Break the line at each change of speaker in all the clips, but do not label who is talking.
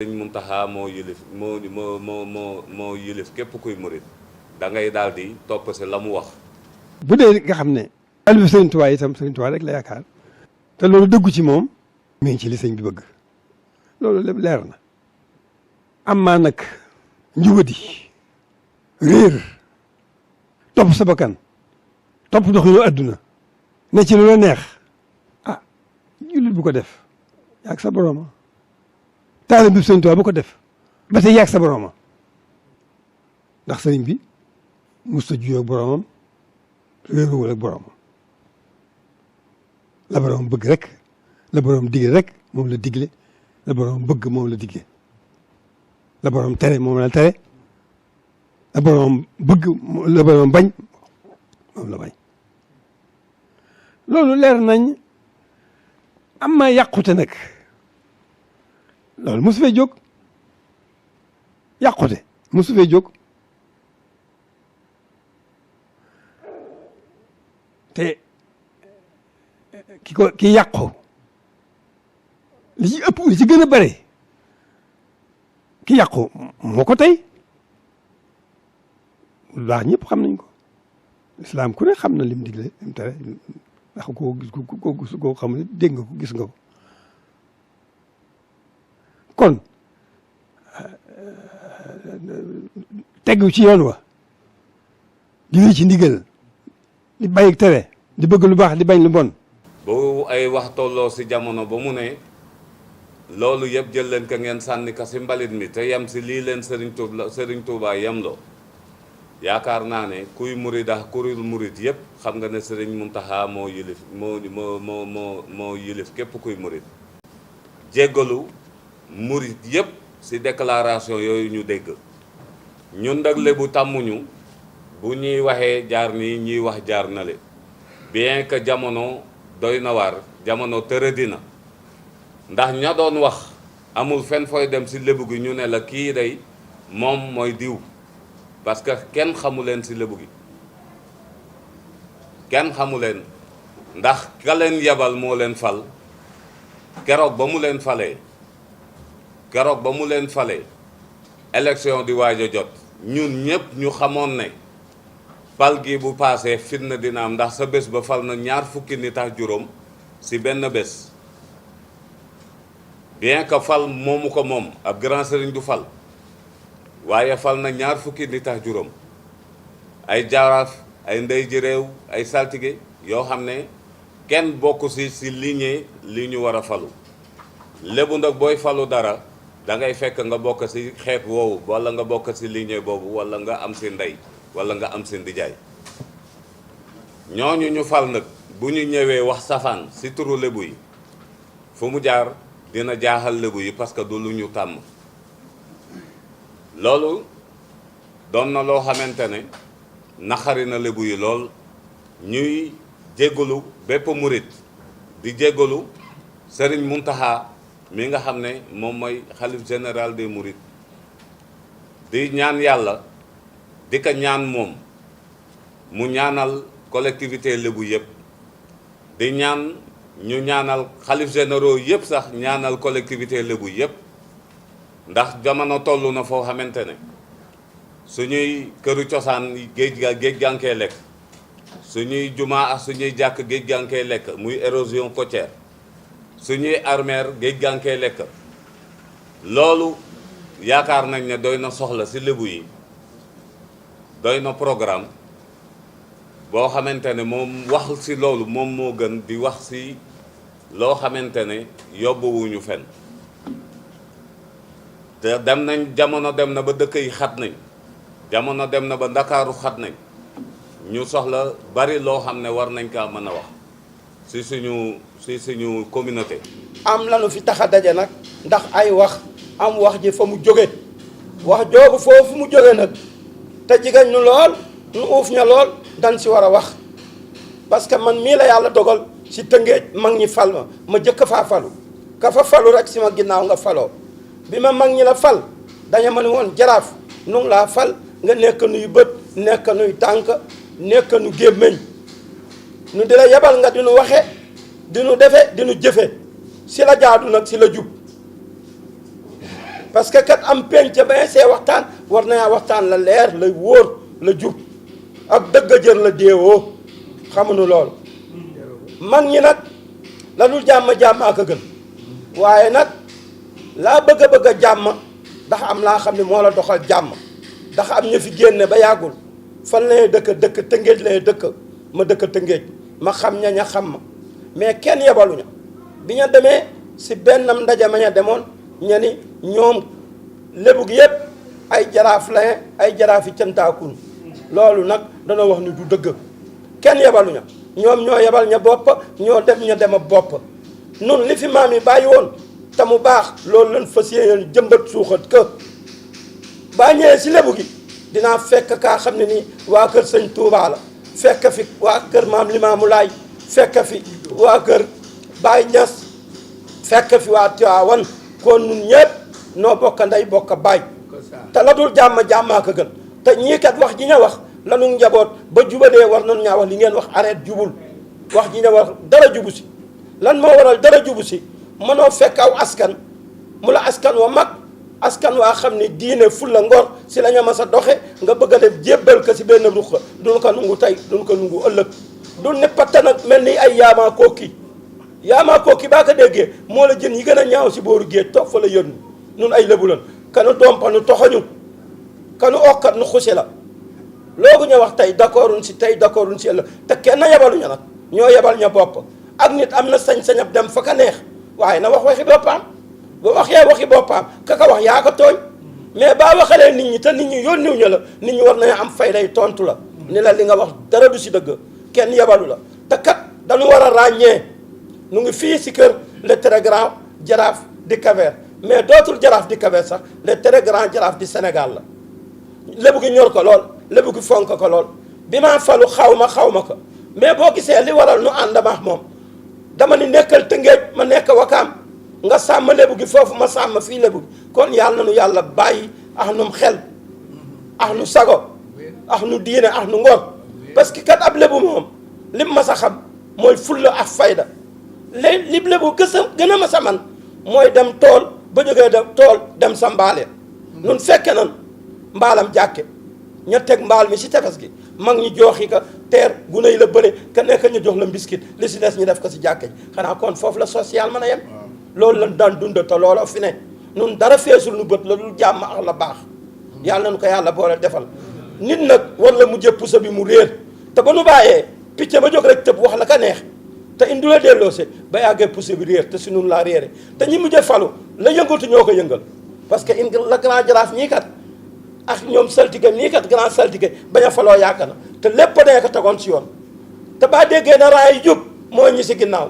Sëriñ Muntaxa moo yilif képp kuy murit da ngay daal di topp si la mu wax.
bu dee nga xam ne taalibe Sëriñ Tuubaa itam Sëriñ Tuubaa rek la yaakaar te loolu dëggu ci moom mi ngi ci li sëñ bi bëgg loolu lépp leer na. am maa nag njubadi réer topp sa bakkan topp doxinu adduna ne ci lu la neex ah jullit bu ko def yaag sa borooma taalibe bi Sëriñ Tuubaa bu ko def ba tey yaag sa borooma ndax sëriñ bi mos a juyoo ak boroomam réeruwul ak boroomam la boroom bëgg rek la boroom digle rek moom la digle la boroom bëgg moom la digle la boroom tere moom la tere la boroom bëgg la boroom bañ moom la bañ loolu leer nañ. am ma yàqute nag loolu mosu fee jóg yàqute mosu fee jóg te ki yàqu li ci ëpp li ci gën a bare ki yàqu moo ko tey lu baax ñëpp xam nañ ko islam ku ne xam na lim digle lim tere ndax koo xam ne dégg nga ko gis nga ko kon tegu ci yoon wa di wéy ci ndigal di bàyyi tere di bëgg lu baax di bañ lu bon.
bu ay wax tolloo si jamono ba mu ne loolu yëpp jël leen ko ngeen sànni ko si mbalit mi te yem si lii leen Sëriñ Tuubaa yemloo yaakaar naa ne kuy murid ak kuril murid yëpp xam nga ne Sëriñ Muntaxa moo yilif képp kuy murid jéggalu murid yëpp si déclaration yooyu ñu dégg ñun nag Lebu tàmmuñu bu ñuy waxee jaar nii ñuy wax jaar nale bien que jamono doy na waar jamono tërëdina ndax ña doon wax amul fenn fooy dem si Lebu gi ñu ne la kii day moom mooy diw parce que kenn xamu leen si Lebu gi kenn xamu leen ndax ka leen yebal moo leen fal keroog ba mu leen falee élection di waaj a jot ñun ñëpp ñu xamoon ne fal gi bu paasee fitna dina am ndax sa bés ba fal na 20 nit ak juróom si benn bés bien que fal moomu ko moom ab grand sëriñ du fal waaye fal na 20 nit ak juróom ay jaraaf ay ndey ji réew ay saltige yoo xam ne kenn bokk si lignée li ñu war a falu Lebu nag booy falu dara da ngay fekk nga bokk si xeet woowu wala nga bokk si lignée boobu wala nga am si ndey wala nga am si ndijaay ñooñu ñu fal nag bu ñu ñëwee wax safaan si turu Lebu yi fu mu jaar dina jaaxal Lebu yi parce que du lu ñu tàmm loolu doon na loo xamante ne naxari na Lebu yi lool ñuy jéggalu bépp murit di jéggalu Sëriñ Muntaxa mi nga xam ne moom mooy xalif général des mourides di ñaan yàlla di ko ñaan moom mu ñaanal collectivité Lebu yëpp di ñaan ñu ñaanal xalif généraux yëpp sax ñaanal collectivité Lebu yëpp ndax jamono toll na foo xamante ne suñuy këru cosaan géej gànkee lekk suñuy jumaa ak suñuy jàkk géej gànkee lekk muy érosion côtière suñuy armeer géej gànkee lekk loolu yaakaar nañ ne doy na soxla ci Lebu yi doy na programme boo xamante ne moom wax ci loolu moom moo gën di wax ci loo xamante ne yóbbuwuñu fenn te jamono dem na ba dëkk yi xat nañ jamono dem na ba Ndakaaru xat nañ ñu soxla bari loo xam ne war nañ kaa mën a wax ci suñu communauté.
am lanu fi tax a daje nag ndax ay wax am wax ji fa mu jóge wax joogu foofu mu jóge nag te jigéen ñu lool ñu uuf ña lool dañ si war a wax parce que man mii la yàlla dogal si Tëngéej mag ñi fal ma jëkk faa falu ka fa falu rek si ma ginnaaw nga faloo bi ma mag ñi la fal dañu ma ne woon jaraaf nu ngi laa fal nga nekk nuy bët nekk nuy tànk nekk nu gémmiñ nu di la yebal nga dinu waxe dinu defe dinu jëfe si la jaadu nag si la jub parce que kat am penc ba see waxtaan war naa waxtaan la leer la wóor la jub ak dëgg jër la deewoo xamuñu loolu mag ñi nag la dul jàmm ak a gën waaye nag laa bëgg a jàmm ndax am laa xam ne moo la doxal jàmm ndax am ñu fi génne ba yàggul fan lay dëkk Tëngéej lay dëkk ma dëkk Tëngéej ma xam ña xam ma mais kenn yebaluñu bi ñu demee si bennam ndaje ma ña demoon ña ni ñoom lébu gi yëpp ay jaraaf la ay jaraaf yi cantaakun loolu nag dana wax ni du dëgg kenn yebaluñu ñoom ñoo yebal ña bopp ñoo dem ña dem a bopp nun li fi maam yi bàyyi woon te mu baax loolu lañ fas yéene jëmbat suuxat kë baa ñëwee si lébu gi dinaa fekk kaa xam ne nii waa kër sëñ Touba la fekk fi waa kër maam Limaamu Laay fekk fi waa kër Baay Ñas fekk fi waa Tiwaawan kon nun ñëpp noo bokk ndey bokk baay te la dul jàmmaa ko gën te ñii kat wax ji ña wax lanu njaboot ba jubadee war nañu ñaa wax li ngeen wax arrête jubul wax ji ña wax dara jubu si lan moo waral dara jubu si mënoo fekk aw askan mu la askan wa mag askan waa xam ne diine fulla ngor si la ñu mas a doxe nga bëgg a def jébbal ko si benn ruq duñ ko nungu tey duñ ko nungu ëllëg du ne patta nag mel ni ay yaamaa kooki baa ko déggee moo la jën yi gën a ñaaw si booru géej toog fa la yënnu nun ay lébu lan kanu dompa nu toxañu kanu okkat nu xusi la loogu ñu wax tey d'accorduñ si tey d'accorduñ si ëllëg te kenn yebaluñu nag ñoo yebal ña bopp ak nit am na sañ-sañab dem fa ka neex waaye na wax waxi boppam ba waxee waxi boppam kaka wax yaa ko tooñ mais baa waxalee nit ñi te nit ñi yónniw ñu la nit ñi war nañu am fayday tontu la ni la li nga wax dara du si dëgg kenn yebalu la te kat dañu war a ràññee nu ngi fii si kër le très grand jaraaf di Cap-Vert mais dootul jaraaf di Cap-Vert sax le très grand jaraaf di Sénégal la lébu gi ñor ko lool lébu gi fonk ko lool bi maa falu xaw ma ko mais boo gisee li waral nu ànd maax moom dama ni nekkal Tëngéej ma nekk Wakaam nga sàmm lébu gi foofu ma sàmm fii lébu gi kon yàlla na nu yàlla bàyyi ax num xel ax nu sago ax nu diine ax nu ngor parce que kat ab lébu moom lim ma sa xam mooy fulla ak fayda li lébu gën a ma sa man mooy dem tool ba jógee dem tool dem sa mbaalee nun fekke nan mbaalam jàkke ña teg mbaal mi si tefes gi mag ñi jooxi ka teer gune yi la bëre ka nekk ñu jox la mbiskit li si des ñu def ko si jàkke ji xanaa kon foofu la social mën a yem loolu lan daan dund te looloo fi ne nun dara feesul nu bët la dul jàmm ak la baax yàlla nañu ko yàlla boole defal nit nag war la mu jëpp sa bi mu réer te ba nu bàyyee picc ba jóg rek tëb wax la ka neex te indi la delloose ba yàggee pousse bi réer te si nun laa réere te ñi mujjee falu la yëngatu ñoo ko yëngal parce que la grand jaraaf ñii kat ak ñoom saltige nii kat grand saltige bañ a faloo yàgg na te lépp dañ ko tegoon si yoon te baa déggee na ran yi jub mooy ñi si ginnaaw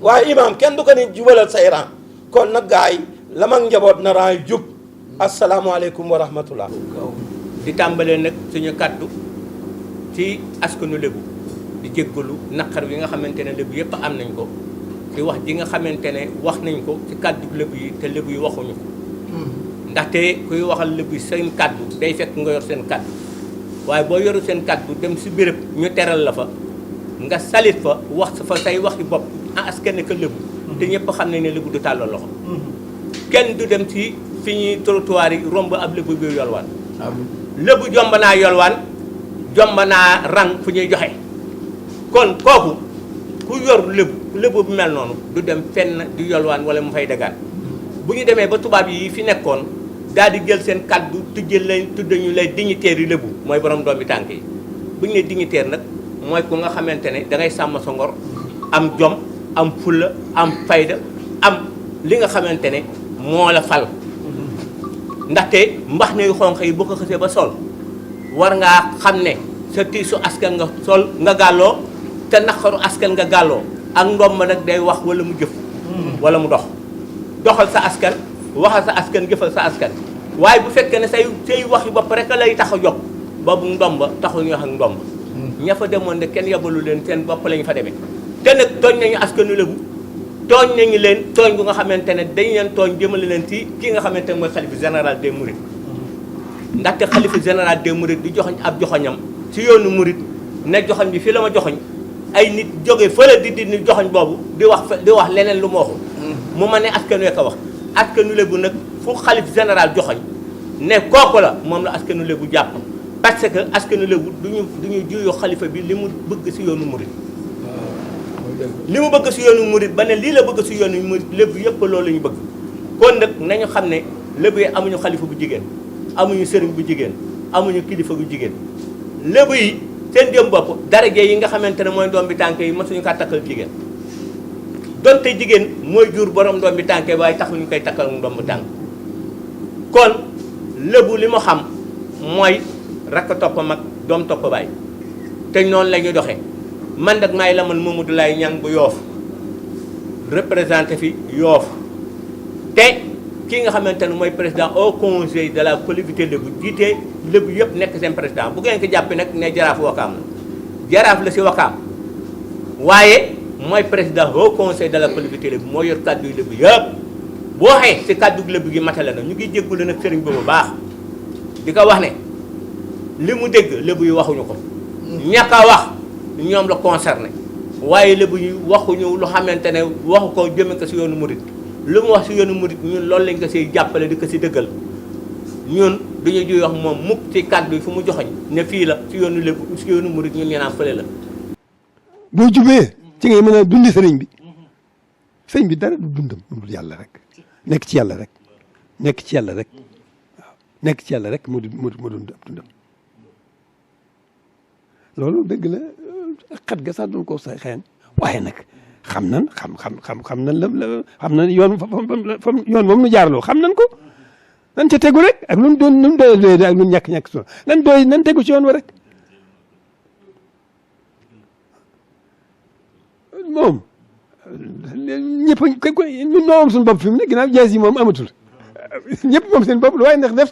waaye imaam kenn du ko ni jubalal say ran kon nag gaa yi la mag njaboot na ran yi jub asalaamaaleykum wa rahmatullah
di tàmbalee nag suñu kàddu ci askanu lébu di jéggalu naqar wi nga xamante ne lébu yëpp am nañ ko ci wax ji nga xamante ne wax nañ ko ci kàddu lébu yi te lébu yi waxuñu ko ndaxte kuy waxal lébu seen kàddu day fekk nga yor seen kàddu waaye boo yoru seen kàddu dem si béréb ñu teral la fa nga salit fa wax fa say waxi bopp askan ka lébu te ñëpp xam ne ne lébu du tàllal loxo kenn du dem ci fi ñuy trottoir yi romb ab lébu bi yolwaan lébu jomb naa yolwaan jomb naa rang fu ñuy joxe kon kooku ku yor lébu bu mel noonu du dem fenn di yolwaan wala mu fay dagaan bu ñu demee ba tubaab yi fi nekkoon daal di jël seen kaddu tudde ñu lay dignitaires yi lébu mooy borom doom bi tànk yi bu ñu nee dignitaire nag mooy ku nga xamante ne dangay sàmm sa ngor am jom am fulla am fayda am li nga xamante ne moo la fal ndaxte mbax ne yu xonq yi bu ko xësee ba sol war ngaa xam ne sa tiisu askan nga sol nga gàlloo te naqaru askan nga gàlloo ak ndoom ma nag day wax wala mu jëf wala mu doxal sa askan waxal sa askan jëfal sa askan waaye bu fekkee ne say waxi bopp rek lay tax a jóg boobu ndomba taxul ñu wax ak ndomba ña fa demoon de kenn yabalu leen seen bopp lañu fa demee te nag tooñ nañu askanu lébu tooñ nañu leen tooñ bu nga xamante ne dañ leen tooñ jëmale leen ci kii nga xamante ne mooy xalifa général des mourides ndaxte xalifa général des mourides di joxoñ ab joxoñam ci yoonu murid ne joxoñ bi fii la ma joxoñ ay nit jóge fële di joxoñ boobu di wax leneen lu ma waxul mu ma ne askan wee ko wax askanu Lebu nag fu xalif général joxoñ ne kooku la moom la askanu Lebu jàpp parce que askanu Lebu duñu juyoo xalifa bi li mu bëgg si yoonu murit li mu bëgg si yoonu murit ba ne lii la bëgg si yoonu murit Lebu yëpp loolu la ñu bëgg kon nag nañu xam ne Lebu yi amuñu xalifa bu jigéen amuñu sëriñ bu jigéen amuñu kilifa bu jigéen Lebu yi seen jëm bopp daraje yi nga xamante ne mooy doom bi tànk yi mësuñu kaa takkal jigéen donte jigéen mooy jur borom doom bi tànk waaye taxuñu koy takkal doom bi tànk kon Lebu li mu xam mooy rakk topp mag doom topp baay te noonu la ñuy doxee man nag maay la man Mamadou Laye Niang bu Yoof représenté fi Yoof te kii nga xamante ne mooy président au conseil de la collectivité Lebu jiite Lebu yëpp nekk seen président bu ngeen ko jàppee nag ne jaraaf Wakaam la jaraaf la si Wakaam waaye mooy président au conseil de la collectivité Lebu moo yor kàddu yu Lebu yëpp bu waxee si kàddu Lebu gi matale na ñu ngi jéggulu nag sëriñ bi bu baax di ko wax ne li mu dégg Lebu yi waxuñu ko ñàkk a wax ñoom la concerné waaye Lebu yi waxuñu lu xamante ne waxu ko jëme ko si yoonu murit lu mu wax si yoonu murit ñun loolu lañ ko siy jàppale di ko si dëggal ñun duñu juy wax moom mukk ci kàddu yi fu mu joxoñ ne fii la si yoonu Lebu si yoonu murit ñun ñenaan fële la
boo jubee ci ngay mën a dundi sëriñ bi dara du dundam dundul yàlla rek nekk ci yàlla rek nekk ci yàlla rek waaw nekk ci yàlla rek mu dund ab dundam loolu dëgg la xat ga sax doon ko sa xeen waaye nag xam nan xam nan la yoon yoon moom nu jaarloo xam nan ko nan ca tegu rek ak lu mu doon nu mu doy ak lu mu ñàkk so nan tegu ci yoon wa rek moom ñëpp ñun ñoo am suñu bopp fi mu ne ginnaaw jaas yi moom amatul ñëpp moom seen bopp lu waaye ndax def